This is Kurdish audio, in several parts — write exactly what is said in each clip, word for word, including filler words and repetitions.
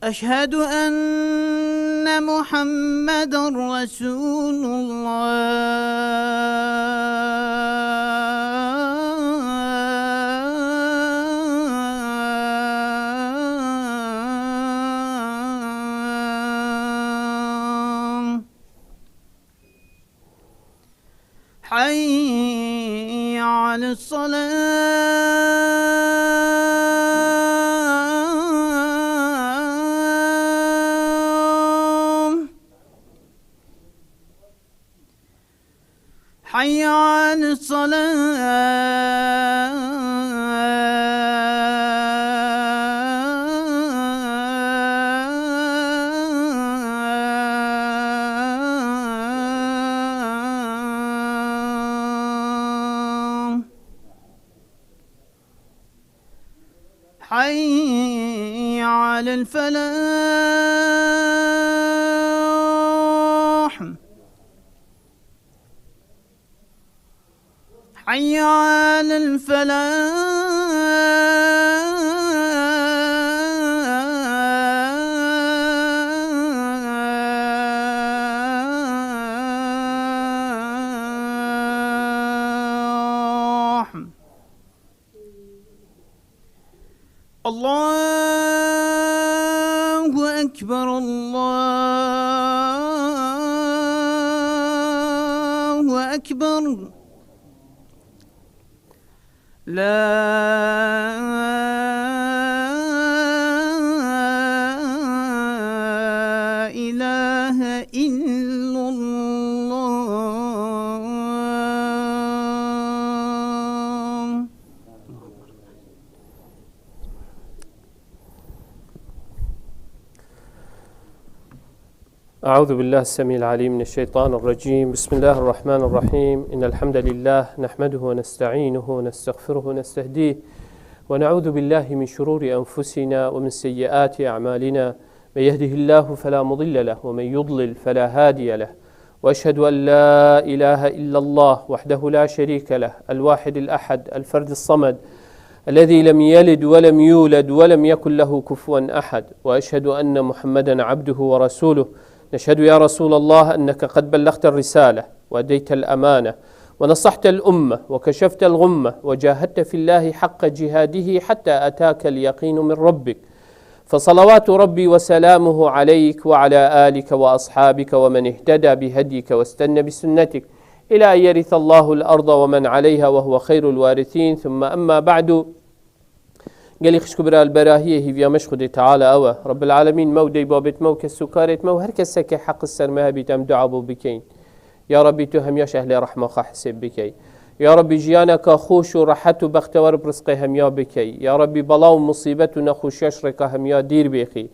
أشهد أن محمدا رسول الله. حي على الصلاة. حي على الصلاة. حي على الفلاح. حي على الفلاح. الله أكبر، الله أكبر. لا إله إلا الله. أعوذ بالله السميع العليم من الشيطان الرجيم. بسم الله الرحمن الرحيم. إن الحمد لله نحمده ونستعينه ونستغفره ونستهديه، ونعوذ بالله من شرور أنفسنا ومن سيئات أعمالنا. من يهده الله فلا مضل له، ومن يضلل فلا هادي له. وأشهد أن لا إله إلا الله وحده لا شريك له، الواحد الأحد، الفرد الصمد، الذي لم يلد ولم يولد ولم يكن له كفوا أحد. وأشهد أن محمدا عبده ورسوله. نشهد يا رسول الله أنك قد بلغت الرسالة وأديت الأمانة ونصحت الأمة وكشفت الغمة وجاهدت في الله حق جهاده حتى أتاك اليقين من ربك. فصلوات ربي وسلامه عليك وعلى آلك وأصحابك ومن اهتدى بهديك واستن بسنتك إلى أن يرث الله الأرض ومن عليها وهو خير الوارثين، ثم أما بعد. Gelî xişk û bira, li berahiyê hîviya me ji Xwedê Teala ew e. Rebbil Alemîn me û dê babêt me û kes û karêt me û her keseke heq li ser me hebît em dua bo bikeyin. Ya Rabbî, tu hemiya ji ehlê rehma xwe hisêb bikey. Ya Rabbî, jiyaneka xweş û rehet û bextewar bi rizqê hemiya bikey. Ya Rabbî, bela û musîbet û nexweşiya ji rêka hemiya dîr bêxî.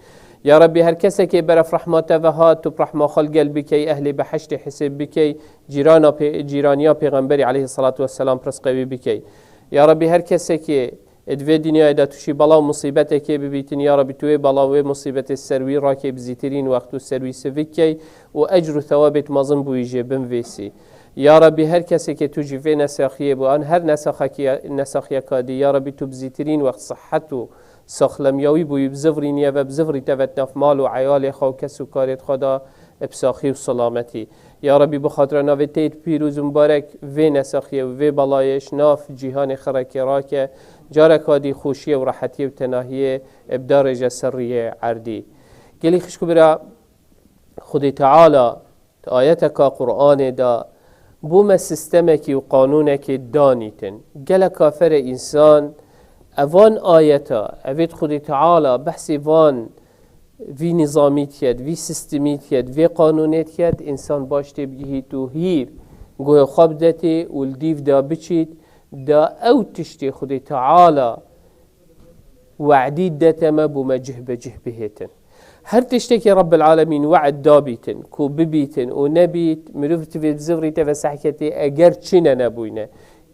Ya Rabbî, her kesekê beref rehma te ve hat, tu bi rehma xwe li gel bikey, ehlê behiştê hisêb bikey, cîrana pê-, cîraniya Pêxemberî aleyhisselatu vesselam bi rizqê wî bikey. Ya Rabbî, her kesekê Ê di vê dinyayê de tu jî bela û musîbetekê bibîtin, ya Rabbî, tu wê bela û wê musîbetê ser wî rakê bi zîtirîn wext û ser wî sivik key û ecr û thewabêt mezin bo wî jê binvêsî. Ya Rabbî, her kesekê tu jî vê nesaxiyê bo, an her nesaxekî-, nesaxiyeka dî, ya Rabbî, tu bi zîtirîn wext sihet û saxlemya wî bo wî bizivrîniye ve, bizivrîte ve di nav mal û eyalê xwe û kes û karêt xwe de bi saxî û silametî. Ya Rabbî, bi xatira navê te yê pîroz û mibarek vê nesaxiyê û vê belayê ji nav cîhanê xerekê rake, careka dî xweşiyê û rehetiyê û tenahiyê bi darêje ser rûyê erdî. Gelî xişk û bira, Xwedê Teala di ayeteka Qur'anê de bo me sistemekî û qanûnekê danîtin. Gelek afere însan evan ayeta, evêt Xwedê Teala behsê van vî nîzamî diked, vî sîstemî diked, vê qanûnê diked, însan baş tê bigihît û hîv guhê xwe bidetê û li dîv de biçît, da ew tiştê Xwedê Teala we'dî dete me bo me cih be cih bihêtin. Her tiştekê Rebbil Alemîn we'd dabîtin, ku bibîtin û nebît, mirov divê bizivrîte ve sehketê eger çi ne nebûyne.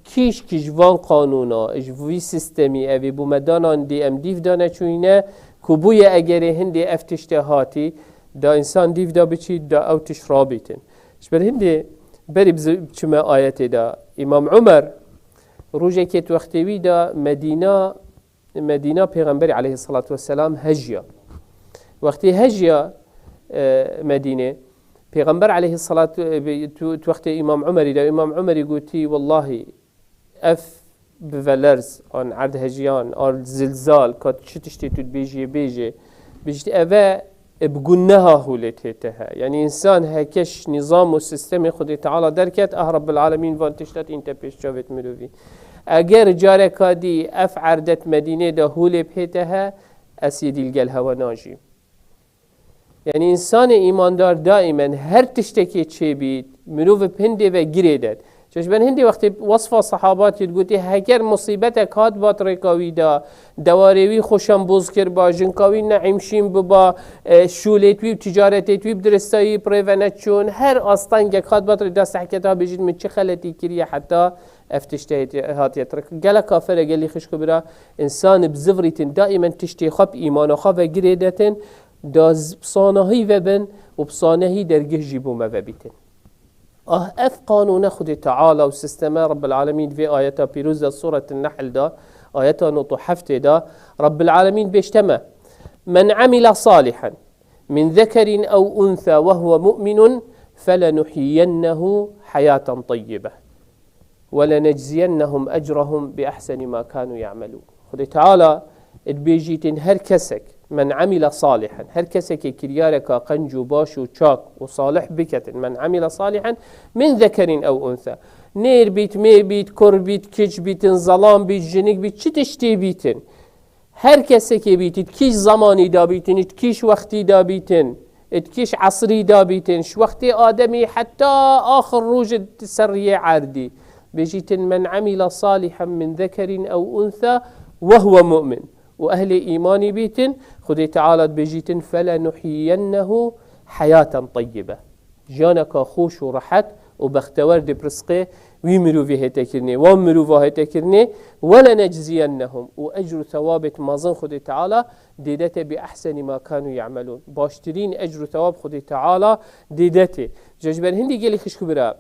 Kîş kîş van qanûna, ji vî sîstemî evê bo me danan dê em dîv de neçûyne, ku bûye egerê hindê ev tişte hatî, da însan dîv de biçî, da ew tişt rabîtin. Ji ber hindê berî bizi-, biçime ayetê de, Îmam Umer rojekê di wextê wî de Medîna, Medîna Pêxemberî aleyhisselatu vesselam hejiya. Wextê hejiya, e, Medînê, Pêxember aleyhisselat, e, bi-, tu, tu wextê Îmam Umerî de, Îmam Umerî gotî, "Wellahî, ev bivelerz, an erd hejiyan, an zilzal, ka çi tiştê tu dibêjiyê bêjê." Bijît eve, e, bi guneha hûlê tête he. Yanî însan heke ji nîzam û sîstemê Xwedê Teala derket, ah Rabbil Alemîn van tişta tînte pêş çavêt mirovî. Eger careka dî ev erdet Medînê de hûlê bihête he, ez yê dî li gel hewe najîm. Yanî însanê îmandar daîmen her tiştekê çêbît, mirov bi hindê ve girê det. Çeşben hindê wextê wesfa sehabatî digotî, heger musîbetek hat bat rêka wî de, dewarê wî xweşan boz kirba, jinka wî neîmşîn biba, e, şûlêt wî û ticaretêt wî bi diristayî bi rê ve neçûn, her astengek hat bat rê da sehketa bêjît min çi xeletî kiriye heta ev tiştê hatiye tirk. Gelek kafir e, gelî xişk û bira, însan bi zivrîtin daîmen tiştê xwe bi îmana xwe ve girê detin, da z-, bi sanahî vebin û bi sanehî dergih jî bo me vebîtin. Ah, ev qanûne Xwedê Teala û sîsteme Rabbil Alemîn vê ayeta pîroz de Suretin Nehl de, ayeta nod û heftê de, Rabbil Alemîn bêşte me, "Men amile salihan min zekerin ew unsa ve huve mu'minun felenuhyiyennehu hayaten tayyibe." "Ve lenecziyennehum ecrehum bi ahseni ma kanu ya'melun." Xwedê Teala dibêjîtin her kesek, "Men amile salihan", her kesekê kiryareka qenc û baş û çak û salih biketin, "Men amile salihan min zekerin ew unsa." Nêr bît, mêr bît, kur bît, kiç bîtin, zelam bît, jinik bît, çi tiştê bîtin. Her kesekê bît, it kîş zemanî da bîtin, it kîş wextî da bîtin, it kîş esrî da bîtin, ji wextê Ademî heta axir roj di ser riyê erdî. Bêjîtin, "Men amile salihan min zekerin ew unsa ve huve mu'min." Û ehlê îmanî bîtin, Xwedê Teala dibêjîtin, "Felenuhyiyennehu hayaten tayyibe." Jiyaneka xweş û rehet û bextewer dê bi rizqê wî mirovî hête kirinê, wan mirova hête kirinê, "Ve lenecziyennehum", û ecr û thewabêt mezin Xwedê Teala dê dete bi ahseni ma kanu ya'melun. Baştirîn ecr û thewab Xwedê Teala dê dete. Ji ber hindî gelî xişk û bira,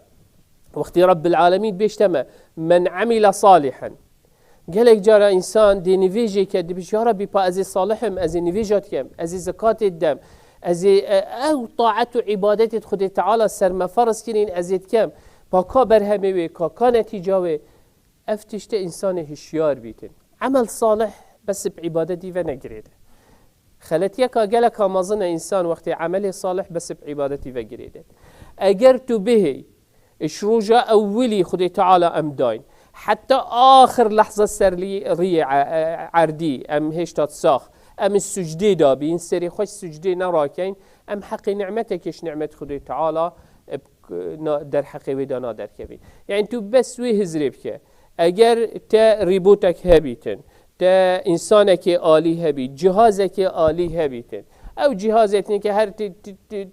wextê Rabbil Alemîn bêşte me, "Men amile salihan." Gelek cara însan dê nivêjê ke dibêje, "Ya Rabbî, pa ez ê salih im, ez ê nivêja dikem, ez ê zekatê didem, ez ê, e, ew taet û îbadetê Xwedê Teala ser me ferz kirîn, ez ê dikem." Pa ka berhemê wê, ka, ka netîca wê, ev tişte însanê hişyar bîtin. Emel salih bes bi îbadetî ve negirêde. Xeletiyeka geleka mezin e însan wextê emelê salih bes bi îbadetî ve girêde. Eger tu bihêy, ji roja ewilî Xwedê Teala em dayn, heta axir lehza ser lî-, riyê e-, e-, erdî, em hêşta sax, em sucdê da bîn, serê xwe sucdê nerakeyn, em heqê nimetekê ji nimet Xwedê Teala, e, na-, derheqê wê de naderkevîn. Yani tu bes wê hizrê bike. Eger te rîbotek hebîtin, te însanekê alî hebît, cihazekê alî hebîtin. Ew cihazêt nîke her ti, ti, ti,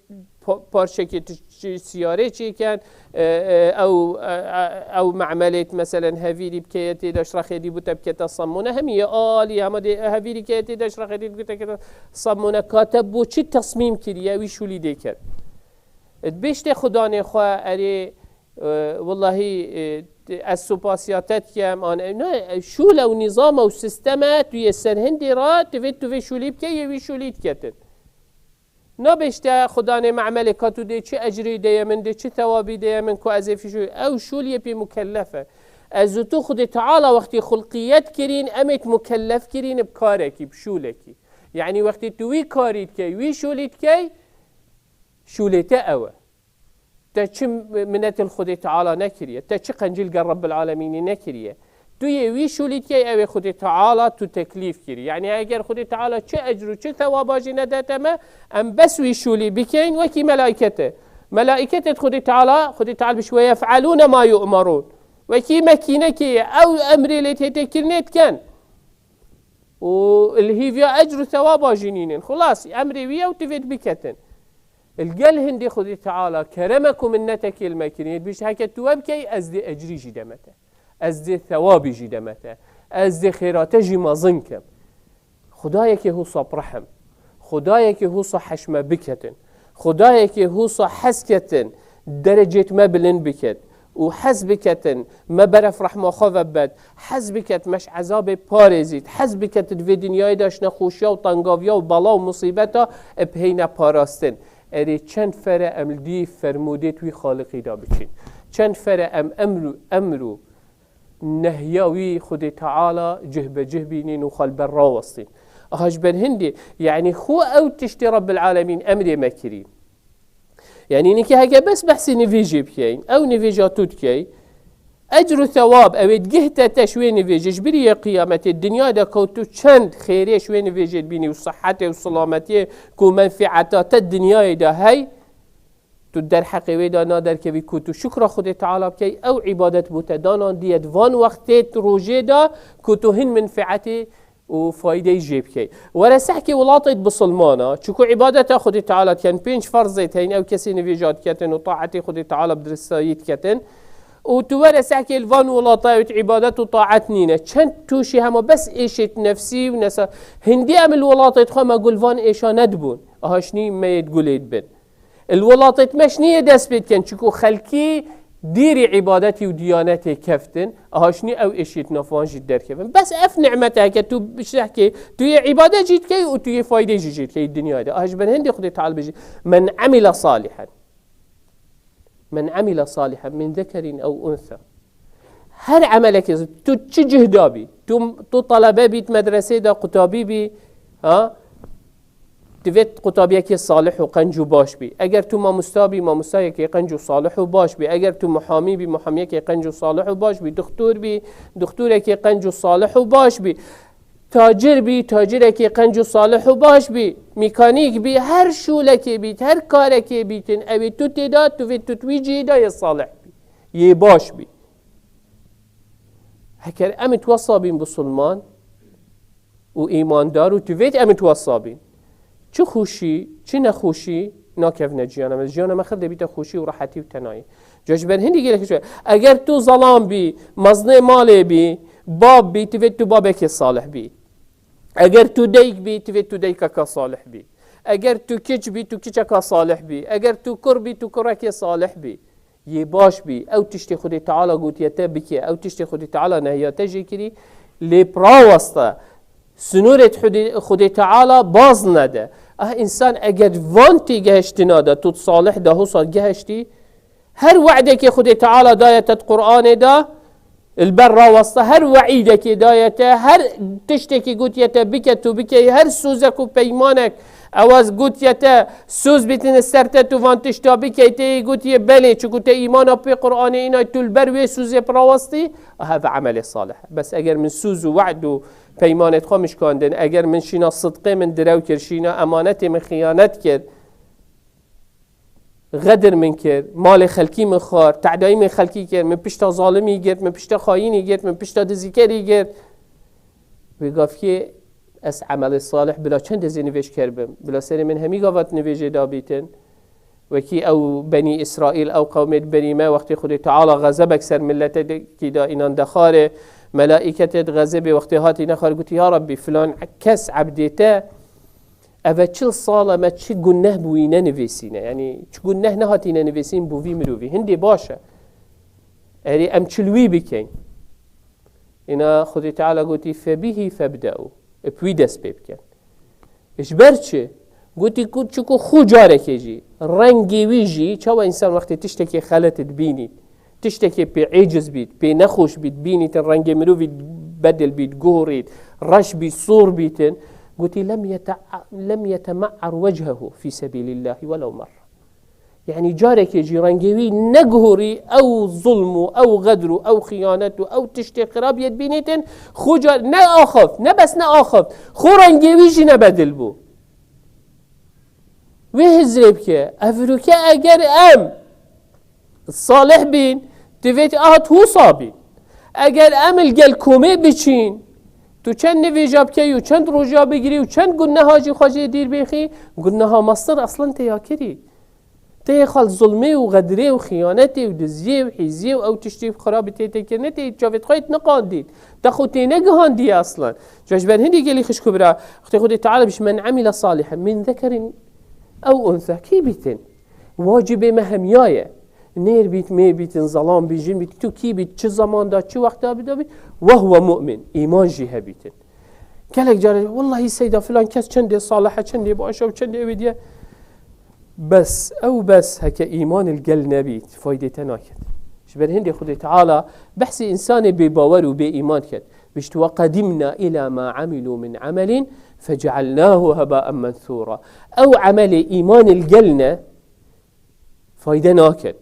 pa-, parçekê tu çi siyarê çêken, e, e, ew, e, e, ew me'melêt meselen hevîrî bikeye tê de şrexê dî bû te bikete samûne, hemî ye alî, hema dê hevîrî keye tê de şrexê dî bû te kete samûne, ka te bo çi tesmîm kiriye, wî şûlî dê ket. Dibêjtê xudanê xwe, erê, e, wellahî, e, ez supasiya te dikem, an, e, ne, e, şûl ew nîzam ew sistem e, tu yê ser hindê re, divê tu vê şûlî bikey, yê wî şûlî diketin. Nabêjte xudanê me'melê ka tu dê çi ecrî deye min, dê çi thewabî deye min ku ez ê fî şûlî. Ew şûl yê pê mukellef e. Ez û tu Xwedê Teala wextî xulqiyet kirîn, em ê mukellef kirîn bi karekî, bi şûlekî. Yani wextî tu wî karî dikey, wî şûlî dikey, şûlê te ew e. Te çi minet li Xwedê Teala nekiriye? Te çi qencî li gel Rebbil Alemînî nekiriye? Tu yê wî şûlî dikey, ew ê Xwedê Teala tu teklîf kirî. Yani eger Xwedê Teala çi ecr û çi thewaba jî nedete me, em bes wî şûlî bikeyn wekî melaîkete. Melaîketê Xwedê Teala, Xwedê Teala biş "Ve yef'alûne ma yu'merûn." Wekî mekînekê ye, ew emrê lê tête kirinê diken. Û li hîviya ecr û thewaba jî nînin. Xulas, emrê wî ye û tu vê dibiketin. Li gel hindê Xwedê Teala keremek û minnetekê li me kirî, dibêjt, heke tu we bikey, ez dê ecrî jî deme te. Ez dê thewabî jî deme te. Ez dê xêrate jî mezin kim. Xwedayekê husa bi rehm. Xwedayekê husa heş me biketin. Xwedayekê husa hez ketin, derecêt me bilind biket. û hez biketin me beref rehma xwe ve bed, hez biket me ji ezabê parêzît, hez biketin vê dinyayê de ji nexweşiya û tengaviya û bela û musîbeta bi heyne parastin. Erê çend fere em li dî fermûdêt wî Xaliqî de biçîn. Çend fere em emr û, emr û nehya wî Xwedê Teala cih be cih bînîn û xwe li ber rawestîn. Aha ji ber hindê, yanî xwe ew tiştê Rebbil Alemîn emrê me kirî. Yanî nîkî heke bes behsî nivêjê bikeyin, ew nivêja tu dikey, ecr û thewab, ew ê digihte te ji wê nivêjê, ji birî yê qiyametê, dinya de ku tu çend xêrê ji wê nivêjê dibînî û sihetê û silametiyê ku menfîeta te dinyayê de hey, tu derheqê wê de naderkevî ku tu şukra Xwedê Teala bikey, ew îbadet bo te danandiye di van wextê rojê de ku tu hin menfîetê û faydeyî jê bikey. Were sehkê welatêt bisilmana, çiku îbadeta Xwedê Teala dikin, pênc ferzêt heyn, ew kesê nivêja diketin û taetê Xwedê Teala bi diristayî diketin. Û tu were sehkê li van welata ew îbadet û taet nîne. Çend tûşî hema bes êşêt nefsî û nesa-, hindî em li welatêt xwe me gu li van êşa nedibûn. Aha şinî me yê di gulê dibin. Li welatêt me şinî yê dest pê dikin, çiku xelkî dîrî îbadetî û diyanetê keftin, aha şinî ew êşî di nav wan jî derkevin. Bes ev nimete heke tu bişehkê, tu yê îbadet jî dikey û tu yê faydê jî jê dikey dinyayê de. Aha ji ber hindê Xwedê Teala bêjî, "Men amile salihen." "Men amile salihen min zekerin ew unsa." Her emelekê tu çi cihda bî, tu, tu talebe bît medresê de qutabî bî, ha? Divêt qutabiyekê salih û qenc û baş bî. Eger tu mamosta bî, mamostayekê qenc û salih û baş bî. Eger tu muhamî bî, muhamiyekê qenc û salih û baş bî. Dixtur bî, dixturekê qenc û salih û baş bî. Tacir bî, tacirekê qenc û salih û baş bî. Mîkanîk bî, her şûlekê bît, her karekê bîtin, ew ê tu tê de, tu vê tu wî cihê de yê salih bî. Yê baş bî. Heker em it wesa bîn bisilman û îmandar û tu vêt em it wesa bîn. Çi xweşî, çi nexweşî nakevne ciyana me. Ciyana me xir dê bîte xweşî û rehetî û tenayî. Ca ji ber hindî gelek xweş e. Eger tu zelam bî, mezinê malê bî, bab bî, tu vêt tu babekê salih bî. Eger tu deyk bî, tu vêt tu deykeka salih bî. Eger tu kiç bî, tu kiçeka salih bî. Eger tu kur bî, tu kurekê salih bî. Yê baş bî, ew tiştê Xwedê Teala gotiye te bike, ew tiştê Xwedê Teala nehiya te jê kirî, lê bi raweste, sinûrê Xwedê, Xwedê Teala baz nede. Ah, însan eger van têgehiştina de, tu salih de, hosa gehiştî, her we'dekê Xwedê Teala daye te di Qur'anê de, li ber raweste, her we'îdekê daye te, her tiştekî gotiye te bike, tu bikey, her sozek û peymanek, ewa gotiye te, soz bîtin ser te, tu van tişta bikey, te yê gotiye belê, çiku te îmana pê Qur'anê înay, tu li ber wê sozê bi rawestî, aha ve emelê salih. Bes eger min soz û we'd û peymanêt xwe mişkandin, eger min şîna sidqê min direw kir, şîna emanetê min xiyanet kir, xedir min kir, malê xelkî min xwar, tedayî min xelkî kir, min pişta zalimî girt, min pişta xayînî girt, min pişta dizîkerî girt. Wê gavkê ez emelê salih bila çend ez ê nivêjker bim? Bila serê min hemî gavat nivêjê dabîtin. Wekî ew Benî Îsraîl, ew qewmê di berî me, wextê Xwedê Teala xezebek ser miletekî da înan dexwarê, melaîketê di xezebê wextê hatîne xwar gotî, "Ya Rabbî, filan kes ebdê te, eve çil sal e me çi guneh bi wî nenivîsîne. Yanî çi guneh nehatîne nivîsîn bo vî mirovî. Hindê baş e. Erê em çil wî bikeyn." Îna Xwedê Teala gotî, "Febihî febdeû." Bi wî dest pê bikin. Ji ber çi? Gotî ku çiku xwe carekê jî, rengê wî jî, çawa însan wextê tiştekê xelet dibînît, tiştekê pê êciz bît, pê nexweş bît, bînîtin rengê mirovî bedil bît, guhurît, reş bît, sor bîtin. Gotî, "Lem yete-, lem yeteme'er wechehu fî sebîlîllahî welew merre." Yanî carekê jî rengê wî neguhurî ew zulm û ew xedr û ew xiyanet û ew tiştê xirab yê dibînîtin, xwe car-, ne axift, ne bes ne axift, xwe rengê wî jî nebedil bû. Wê hizrê bike, evroke eger em salih bîn, divêt ahat husa bîn. Eger em li gel komê biçîn, tu çend nivêja bikey û çend roja bigirî û çend guneha jî xwe jê dîr bêxî, guneha mestir aslan tê ya kirî. Tê xal zulmê û xedrê û xiyanetê û diziyê û hîziyê û ew tiştê xirabî tê tê kirinê tê çavêt xwe yê niqandîn. Te xwe tê negihandiye aslan. Ji ber hindî gelî xişk û bira, Xwedê, Xwedê Teala bîş, "Men amile salihen min zekerin ew unsa." Kî bîtin? Wacibê me hemiya ye. Nêr bît, mê bîtin, zelam bît, jin bît, tu kî bît, çi zeman da, çi wexta bît, da bît, we huwe mu'min, îman jî hebîtin. Gelek carê, wellahî seyda filan kes çendê salih e, çendê baş e û çendê wê diye. Bes, ew bes heke îman li gel nebît, faydê te naket. Ji ber hindê Xwedê Teala behsê însanê bêbawer û bêîman ket. Bişt, "Ve qedimna ila ma amilu min amelin fecealnahu hebaen mensura." Ew emelê îman li gel ne, fayde naket.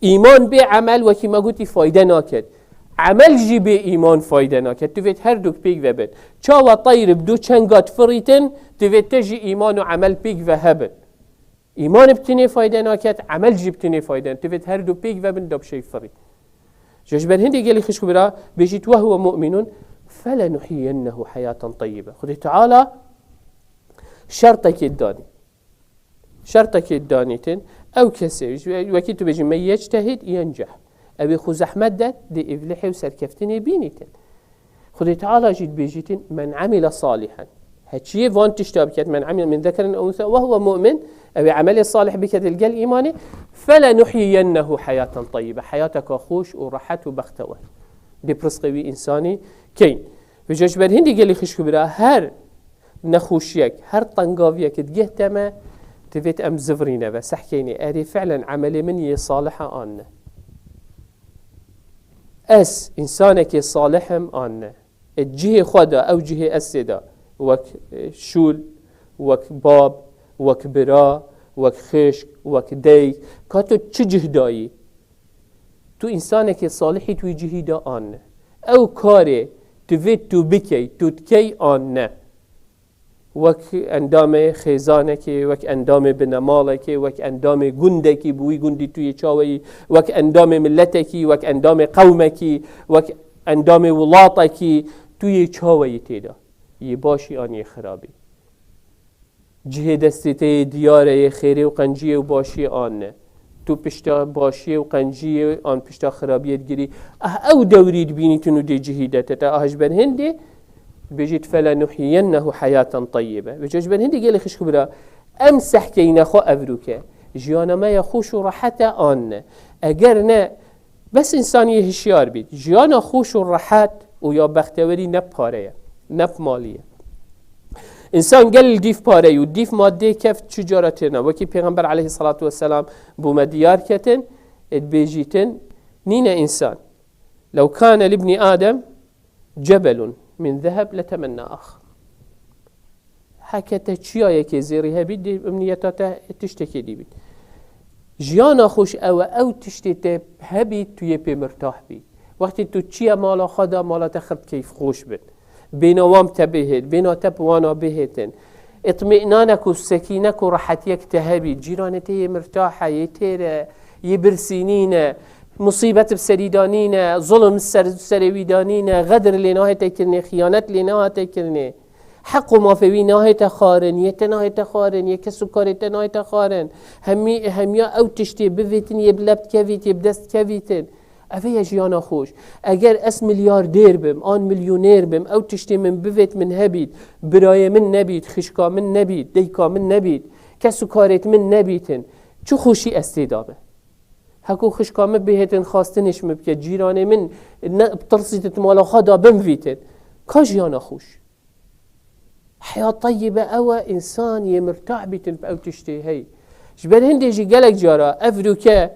Îman bê emel, wekî me gotî, fayde naket. Emel jî bê îman fayde naket. Tu vêt her duk pêk ve bin. Çawa teyr bi du çenga difirîtin, tu vêt te jî îman û emel pêk ve hebin. Îman bi tinê fayde naket, emel jî bi tinê fayde naket. Tu vêt her du pêk ve bin, da bi şey firî. Ji, ji ber hindê gelî xişk û bira, bêjît, "Ve huve mu'minun, felenuhyiyennehu heyaten teyyibe." Xwedê Teala şertekê danî. Şertekê danîtin, ew kesê, wekî tu bêjî, "Men yectehid yenceh." Ew ê xwe zehmet de, dê îflihê û serkeftinê bînîtin. Xwedê Teala jî dibêjîtin, "Men amile salihen." Heçiyê van tişta biket, "Men amile min zekerin ew unsa ve huve mu'min." Ew ê emelê salih biket li gel îmanê, "Felenuhyiyennehu heyaten teyyibe." Heyateka xweş û rehet û bextewer. Dê pirsqê wî însanî keyn. Vêca ji ber hindî gelî xişk û bira, her nexweşiyek, her tengaviyek digeh te me, divêt em zivirîne ve, sehkeynê, erê fi'len emelê min yê salih e an ne. Ez însanekê salih im an ne. Ê cihê xwe de, ew cihê estê de, wek, e, şûl, wek bab, wek bira, wek xişk, wek deyk, ka tu çi cih dayî? Tu însanekê salihî tu wî cihî de an ne. Ew karê divê tu bikey, tu dikey an ne. Wek endamê xêzanekê, wek endamê binemalekê, wek endamê gundekî, bi wî gundî tu yê çaweyî, wek endamê miletekî, wek endamê qewmekî, wek endamê welatekî, tu yê çaweyî tê de. Yê başî an yê xirabî. Cihê destê te yê diyar e, yê xêrê û qenciyê û başiyê an ne. Tu pişta başiyê û qenciyê an pişta xirabiyê digirî. Ah, ew dewrî dibînîtin û dê cihî de te te. Ah, ji ber hindê bêjît, "Felenuhyiyennehu heyaten teyyibe." Vêca ji ber hindê gelê xişk û bira, em sehkeyne xwe evrûke. Jiyana me ya xweş û rehet e an ne. Eger ne, Bes însan yê hişyar bît. Jiyana xweş û rehet û ya bextewerî ne bi pare ye, ne bi malî ye. Însan gel li dîv pare yû, dîv madê kef çi cara têne. Wekî Pêxember aleyhissalatu vesselam bo me diyar ketin, ê dibêjîtin, nîne însan. "Lew kane libni Adem cebelun min zeheb letemenna ax." Heke te çiyayekê zêrî hebît, dê emniyeta te tiştekê dî bît. Jiyana xweş ew e, ew tiştê te hebît, tu yê pê mirtah bî. Wextê tu çiye mala xwe da, mala te xirt keyfxweş bin. Bêna wan te bihêt, bêna te bi wana bihêtin. Îtmînanek û sekînek û rehetiyek te hebît. Cîranê te yê mirtah e, yê têr e, yê birsînî ne, musîbet bi serî danî ne, zulm ser, serê wî danî ne, xedir lê nahête kirinê, xiyanet lê nahate kirinê. Heq û mafê wî nahête xwarin, yê te nahête xwarin, yê kes û karê te nahête xwarin. Hemî, hemiya ew tiştê bivêtin, yê bi leb dikevît, yê bi dest dikevîtin. Ev e jiyana xweş. Eger ez milyardêr bim, an milyonêr bim, ew tiştê min bivêt, min hebît, birayê min nebît, xişka min nebît, deyka min nebît, kes û karêt min nebîtin, çi xweşî ez tê de be? Heko xişka min bihêtin xastinê ji min bike, cîranê min ne bi tirsî di mala xwe de bimvîtin. Ka jiyana xweş. Heya teyyibe ew e, însan yê mirtah bîtin bi ew tiştê hey. Ji ber hindê jî gelek cara ev rûke,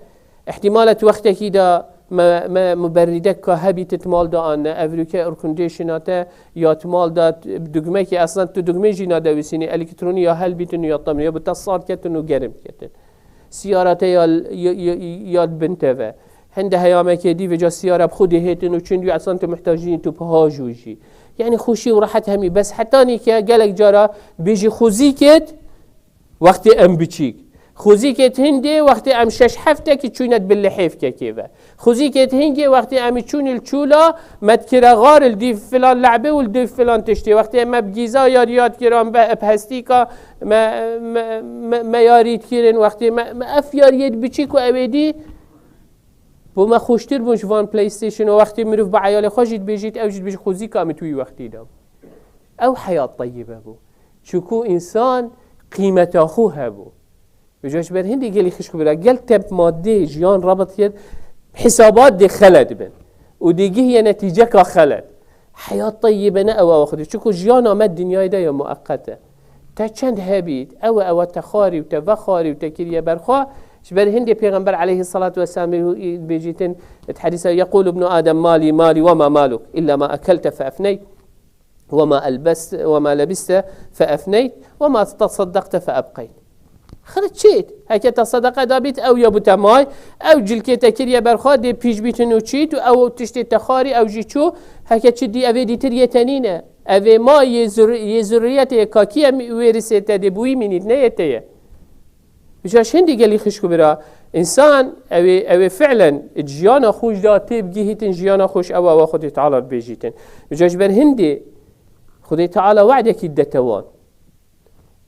ihtimal e tu wextekî de me, me muberrîdek ka hebî tu mal de anne, ev rûke aircondition-a te ya tu mal de dugmekî, eslan tu dugmê jî nadewîsînî, elektronî ya helbîtin û ya temrî, ya bi te sar ketin û germ ketin. Siyara te ya, ya, ya, ya bin te ve. Hinde heyamekê dî vêca siyara bi xwe dihêtin û çin dû esan tu muhtac nî tu piha jû jî. Yani xweşî û rehet hemî. Bes hetanî ke gelek cara bêjî xwezîkêt wextê em biçîk. Xwezîkêt hindê wextê em şeş heftekî çûne di bi lihêvkekê ve. Xwezîkêt hingê wextê em çûn il çûla me dikire xar il dîv filan lehbê û il dîv filan tiştê. Wextê me bi gîza yar yad kiran be bi hestîka me, me, me, me yarî dikirin. Wextê me, me ev yariyê di biçîk û ew ê dî bo me xweştir bûn ji van PlayStation û wextê mirov bi eyalê xwe jî dibêjît, ew jî dibêjî xwezîka min tu wî wextî de. Ew heyat teyyibe bû. Çunku însan qîmeta xwe hebû. Vêca ji ber hindê gelî xişk û bira gel tep madê jiyan rabit kir, hisabat dê xele dibin û dê gihiye netîceka xele. Heyat teyyibe ne ew ew xwedî. Çiku jiyana me dinyayê de ya mueqet e. Te çend hebît, ew e, ew e, te xwarî û te vexwarî û te kiriye berxwe. Ji ber hindê Pêxember aleyhissalatu vesselam bêjîtin, di hedîsa, "Yekulu ibnu Adem mali, mali, ve ma maluk, illa ma ekelte fe efneyt." وما ألبست وما لبست فأفنيت وما تصدقت فأبقيت. Xir çêt. Heke te sedeqe dabît, ew ya bû te may, ew cilkê te kiriye berxwe, dê pîj bîtin û çît û ew tiştê te xwarî, ew jî çû, heke çi dî evê dîtir yê te nîne. Evê may yê zur-, yê zurriyetê, kakî ye wêrisê te dê bi wî mînît, ne yê te ye. Vêca ji hindî gelî xişk û bira, însan ew ê, ew ê fi'len di jiyana xwe jî de tê bigihîtin, jiyana xwe ji ew ewa Xwedê Teala dibêjîtin. Vêca ji ber hindê Xwedê Teala we'dekî didete wan.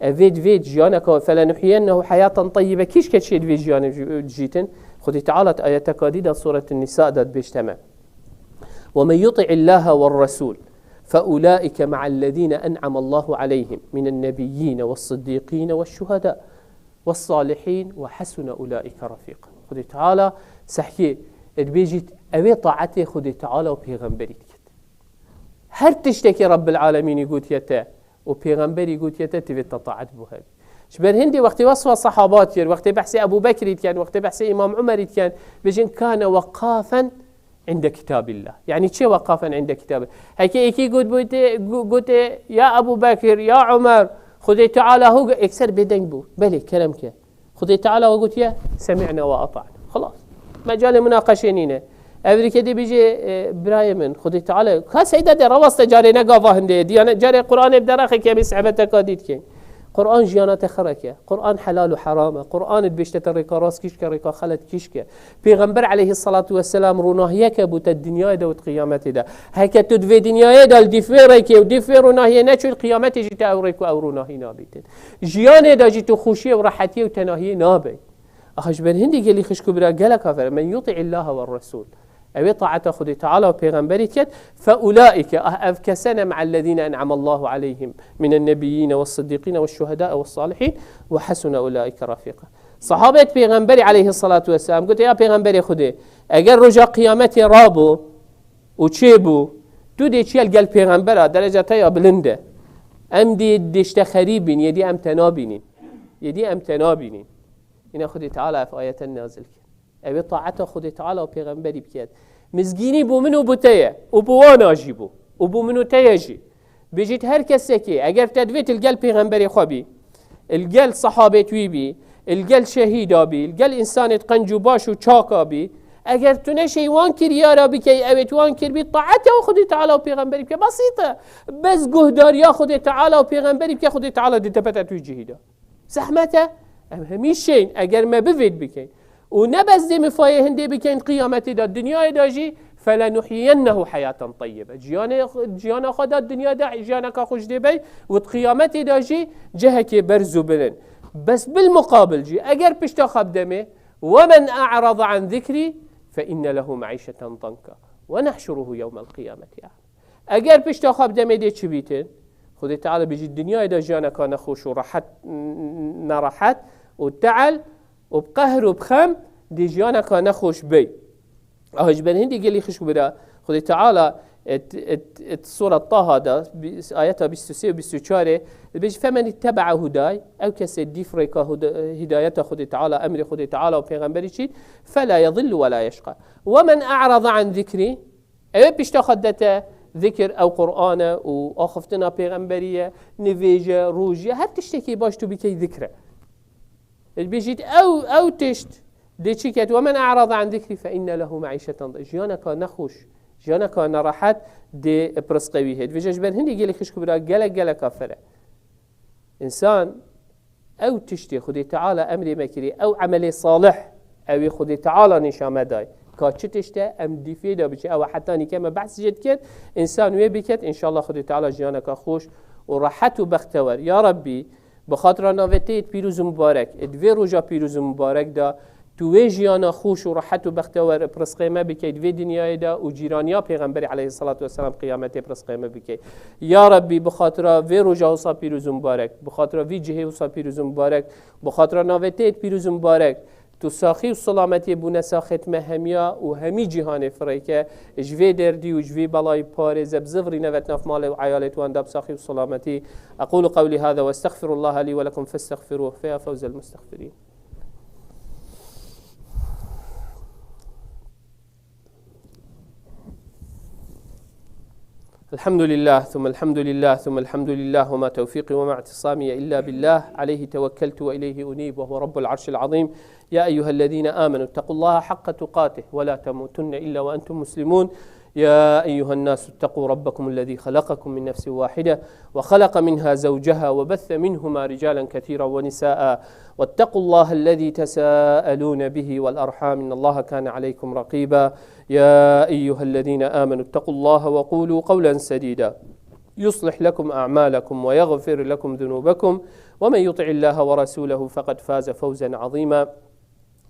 Ev vê di vê jiyaneka, "Felenuhyiyennehu heyatan teyyibe", kîşke çê di vê jiyanê jî-, dijîtin. Xwedê Teala di ayeteka dî de Sûretun Nîsa de dibêjte me. "Ve men yuti'illaha ve resûl, fe ulaike ma'ellezîne en'amallahu aleyhim minen nebiyyîne ve siddîqîne ve şuheda." "Vessalihîn ve hasune ulaîke refîqa." Xwedê Teala sehkê dibêjît, ew ê taetê Xwedê Teala û pêxemberî dikit. Her tiştekî Rabbil Alemînî gotiye te û pêxemberî gotiye te, divê te taet bo hebî. Ji ber hindê wextê wesfa sehaba dikir, wextê behsê Ebû Bekrî dikin, wextê behsê Îmam Umerî dikin, bêjin, "Kane weqafen inde kitabillah." Yani çi weqafen inde kitabillah? Heke êkî got, boyte, gu-, gote, "Ya Ebu Bekir, ya Umer, Xwedê Teala hu ge-", ekser bêdeng bû. Belê, kerem ke. Xwedê Teala hu gotiye, "Semi'na ve ata'na." Xelas. Mecalê munaqeşê nîne. Evrike dê bêje, e, "Birayê min, Xwedê Teala." Ka seyde de rawaste carê ne gava hindê. Diyane carê Qur'anê bi deraxê kemî sehbeteka dît kên. Qur'an jiyana te xireke. Qur'an helal û heram e. Qur'an dibêjte te rêka rast kîşke, rêka xelet kîşke. Pêxember aleyhissalatu vesselam ronahiyeke bû te dinyayê de û di qiyametê de. Heke tu di vê dinyayê de li dîf vê rêkê û dîf vê ronahiyê neçû, li qiyametê jî te ew rêk û ew ronahî nabîtin. Jiyanê de jî tu xweşiyê û rehetiyê û tenahiyê nabey. Aha ji ber hindî gelî xişk û bira gelek afer. Men yuti'illaha ve resûl. Ew ê taeta Xwedê Teala û pêxemberî diket. Fe ulaike, ah ev kese ne, me'ellezîne en'amallahu aleyhim minen nebiyyîne ve siddîqîne ve şuhedâe ve salihîn ve hasune ulaike refîqa. Sahabet pêxemberî aleyhissalatu vesselam gote, ya pêxemberê Xwedê, eger roja qiyametê rabû û çêbû, tu dê çiye li gel pêxembera, dereca te ya bilind e. Em dê dişte xerîb bîn, yê dî em te nabînîn. Yê dî em te nabînîn. Îne Xwedê Teala ev ayete nazil kir. Ew ê taeta Xwedê Teala û pêxemberî biket. Mizgînî bo min û bo te ye. Û bo wana jî bû. Û bo min û te ye jî. Bêjît her kesekê, eger te divêt li gel pêxemberê xwe bî, li gel sahabêt wî bî, li gel şehîda bî, li gel însanêt qenc û baş û çaka bî, eger tu neşey wan kiryara bikey, ewêt wan kirbî, taeta Xwedê Teala û pêxemberî bike. Besît e. Bes guhdariya Xwedê Teala û pêxemberî bike, Xwedê Teala dê te bete tu cihî de. Zehmet e. Em hemî şeyn, eger me bivêt bikeyn û ne bes dê mifayê hindê bikeyn qiyametê de, dinyayê de jî, "Felenuhyiyennehu heyatan teyyibe." Jiyanê, jiyana xwe de dinya de jiyaneka xweş dê bey û di qiyametê de jî cihekê berz û bilind. Bes bil muqabil jî, eger pişta xwe bidemê, "Ve men a'rada an zikrî fe inne lehu me'îşeten danka ve nehşuruhu yewmel qiyameti a'ma." Eger pişta xwe bi demê dê çi bîtin? Xwedê Teala bêjî, dinyayê de jiyaneka nexweş û rehet, n-, n-, nerehet û te'el û bi qehr û bi xem dê jiyaneka nexweş bey. Aha ji ber hindî gelî xişk bira. Xwedê Teala et, et, et Sura Taha da, bi-, ayeta bîst û sê û bîst û çarê, dibêjî, "Femen ittebe'a hudaya", ew kesê dîf rêka huda-, hidayeta Xwedê Teala, emrê Xwedê Teala û pêxemberî çî, "fela yedillu ve la yeşqa. Ve men a'rada an zikrî", Ew ê pişta xwe dete zikir, ew Qur'an e û axiftina pêxemberî ye, nivêj e, rojî ye, her tiştekî baş tu bikey zikr e. Dibêjît ew, ew tişt dê çi ket? "Ve men a'rada an zikrî fe inne lehu me'îşeten." Jiyaneka nexweş, jiyaneka nerehet dê pirsqe wî hê. Dibêje ji ber hindî gelî xişk û bira gelek, gelek afer e. Însan ew tiştê Xwedê Teala emrê me kirî, ew emelê salih, ew ê Xwedê Teala nîşa me day. Ka çi tişt e, em dîfê de biçin. Ew heta nîke me behs jê dikir, însan wê biket, înşallah Xwedê Teala jiyaneka xweş û rehet û bextewer. Ya Rabbî, bi xatira navê te yê pîroz û mubarek, di vê roja pîroz û mubarek de Tu wê jiyana xweş û rehet û bextewer bi rizqê me bikey di vê dinyayê de û cîraniya Pêxemberê aleyhisselatu vesselam qiyametê bi rizqê me bikey. Ya Rebbî, bi xatira vê roja wisa pîroz û mubarek, bi xatira vî cihê wisa pîroz û mubarek, bi xatira navê te yê pîroz û mubarek, tu saxî û selametiyê bûne saxêt me hemiya û hemî cîhanê firêke ji vê derdî û ji vê belayî parêze, bi zivirî neve di nav malê û eyalê wan de bi saxî û selametî. أقول قولي هذا وأستغفر الله لي ولكم فاستغفروه فيا فوز المستغفرين. الحمد لله ثم الحمد لله ثم الحمد لله وما توفيقي وما اعتصامي إلا بالله عليه توكلت وإليه أنيب وهو رب العرش العظيم. يا أيها الذين آمنوا اتقوا الله حق تقاته ولا تموتن إلا وأنتم مسلمون. يا أيها الناس اتقوا ربكم الذي خلقكم من نفس واحدة وخلق منها زوجها وبث منهما رجالا كثيرا ونساء واتقوا الله الذي تساءلون به والأرحام إن الله كان عليكم رقيبا. يا أيها الذين آمنوا اتقوا الله وقولوا قولا سديدا يصلح لكم أعمالكم ويغفر لكم ذنوبكم ومن يطع الله ورسوله فقد فاز فوزا عظيما.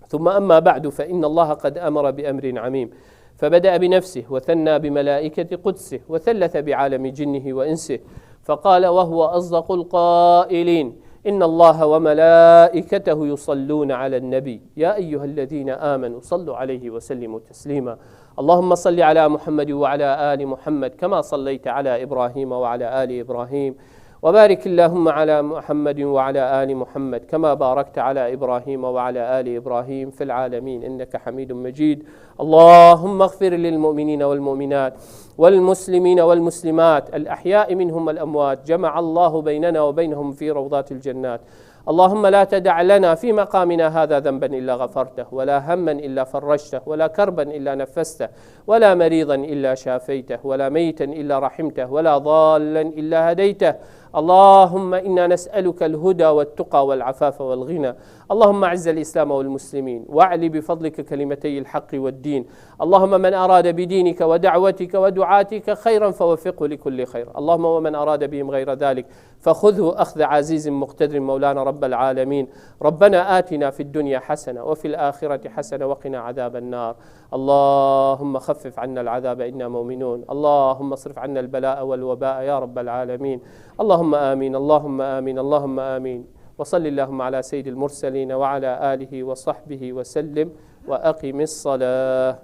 ثم أما بعد فإن الله قد أمر بأمر عميم فبدأ بنفسه وثنى بملائكة قدسه وثلث بعالم جنه وإنسه فقال وهو أصدق القائلين إن الله وملائكته يصلون على النبي يا أيها الذين آمنوا صلوا عليه وسلموا تسليما. اللهم صل على محمد وعلى آل محمد كما صليت على إبراهيم وعلى آل إبراهيم وبارك اللهم على محمد وعلى آل محمد كما باركت على إبراهيم وعلى آل إبراهيم في العالمين إنك حميد مجيد. اللهم اغفر للمؤمنين والمؤمنات والمسلمين والمسلمات الأحياء منهم والأموات جمع الله بيننا وبينهم في روضات الجنات. اللهم لا تدع لنا في مقامنا هذا ذنبا إلا غفرته ولا هما إلا فرجته ولا كربا إلا نفسته ولا مريضا إلا شافيته ولا ميتا إلا رحمته ولا ضالا إلا هديته. اللهم إنا نسألك الهدى والتقى والعفاف والغنى. اللهم أعز الإسلام والمسلمين وأعل بفضلك كلمتي الحق والدين. اللهم من أراد بدينك ودعوتك ودعاتك خيرا فوفقه لكل خير. اللهم ومن أراد بهم غير ذلك فخذه أخذ عزيز مقتدر مولانا رب العالمين. ربنا آتنا في الدنيا حسنة وفي الآخرة حسنة وقنا عذاب النار. اللهم خفف عنا العذاب إنا مؤمنون. اللهم اصرف عنا البلاء والوباء يا رب العالمين. اللهم آمين، اللهم آمين، اللهم آمين. وصل اللهم على سيد المرسلين وعلى آله وصحبه وسلم وأقم الصلاة.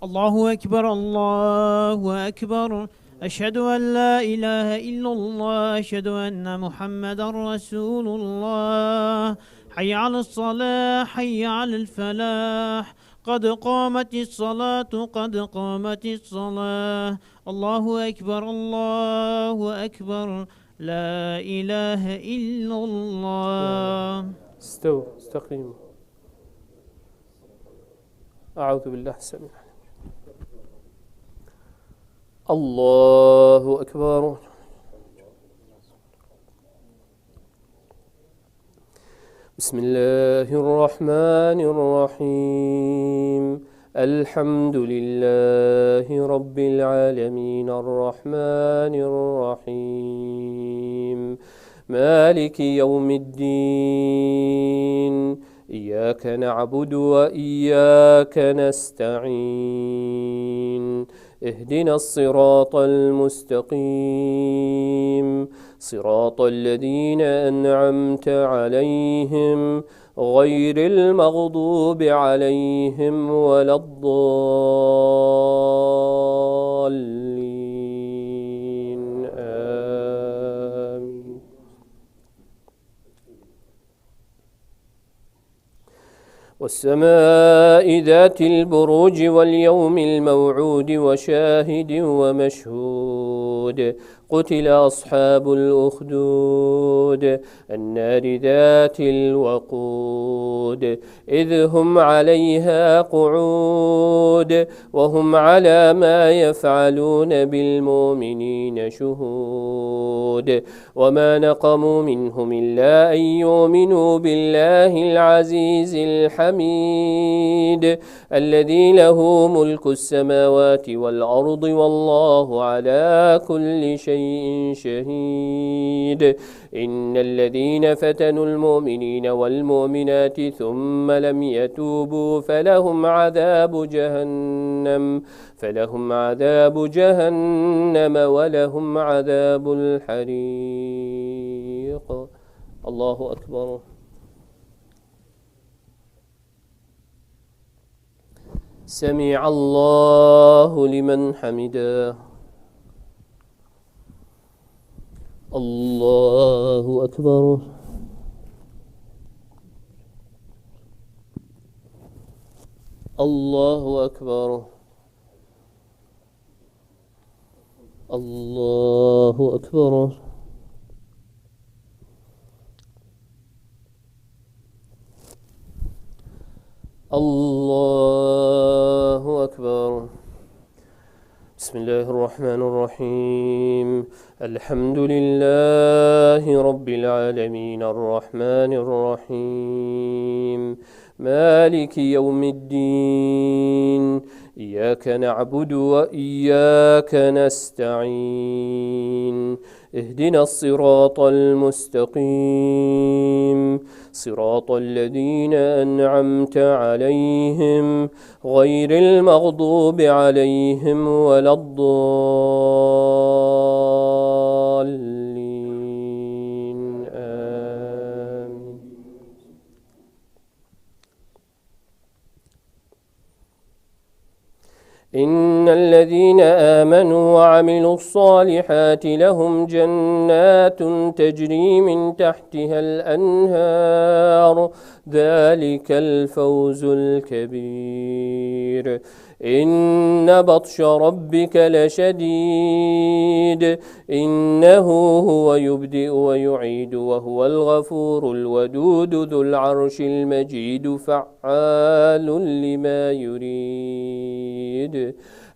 الله أكبر، الله أكبر. أشهد أن لا إله إلا الله، أشهد أن محمدا رسول الله. حي على الصلاة، حي على الفلاح. قد قامت الصلاة، قد قامت الصلاة. الله أكبر، الله أكبر. لا إله إلا الله. استووا، استقيموا. أعوذ بالله السميع العليم. الله أكبر. بسم الله الرحمن الرحيم. الحمد لله رب العالمين الرحمن الرحيم. مالك يوم الدين. إياك نعبد وإياك نستعين. اهدنا الصراط المستقيم. صراط الذين أنعمت عليهم غير المغضوب عليهم ولا الضالين. آمين. والسماء ذات البروج واليوم الموعود وشاهد ومشهود. قتل أصحاب الأخدود. النار ذات الوقود. إذ هم عليها قعود وهم على ما يفعلون بالمؤمنين شهود. وما نقموا منهم إلا أن يؤمنوا بالله العزيز الحميد الذي له ملك السماوات والأرض والله على كل شيء شيء شهيد. إن الذين فتنوا المؤمنين والمؤمنات ثم لم يتوبوا فلهم عذاب جهنم، فلهم عذاب جهنم ولهم عذاب الحريق. الله أكبر. سمع الله لمن حمده. الله أكبر. الله أكبر. الله أكبر. الله أكبر. بسم الله الرحمن الرحيم. الحمد لله رب العالمين الرحمن الرحيم مالك يوم الدين. إياك نعبد وإياك نستعين. اهدنا الصراط المستقيم. صراط الذين أنعمت عليهم غير المغضوب عليهم ولا الضالين. آمين. إن الذين آمنوا وعملوا الصالحات لهم جنات تجري من تحتها الأنهار، ذلك الفوز الكبير. إن بطش ربك لشديد، إنه هو يبدئ ويعيد وهو الغفور الودود ذو العرش المجيد فعال لما يريد.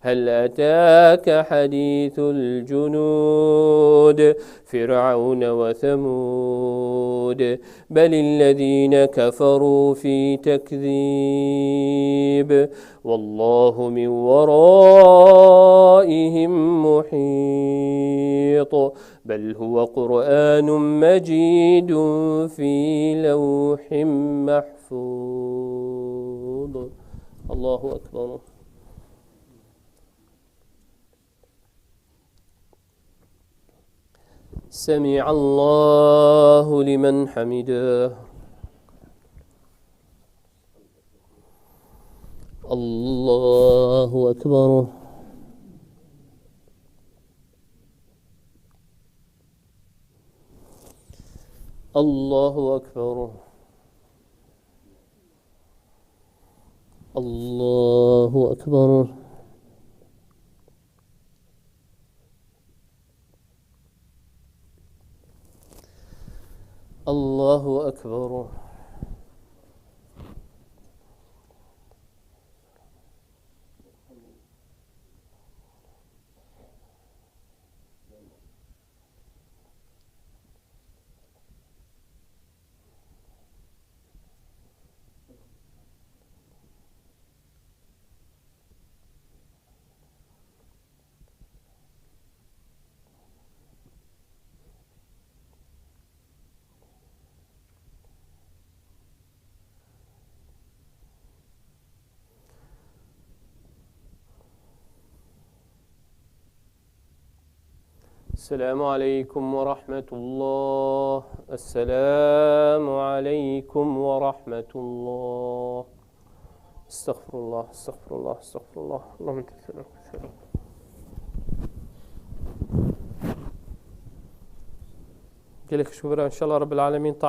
هل أتاك حديث الجنود فرعون وثمود بل الذين كفروا في تكذيب والله من ورائهم محيط بل هو قرآن مجيد في لوح محفوظ. الله أكبر. سمع الله لمن حمده. الله أكبر. الله أكبر. الله أكبر. الله أكبر. السلام عليكم ورحمة الله. السلام عليكم ورحمة الله. استغفر الله، استغفر الله، استغفر الله. اللهم أنت السلام. Gelek şükür, inşallah Rabbil Alemin Teala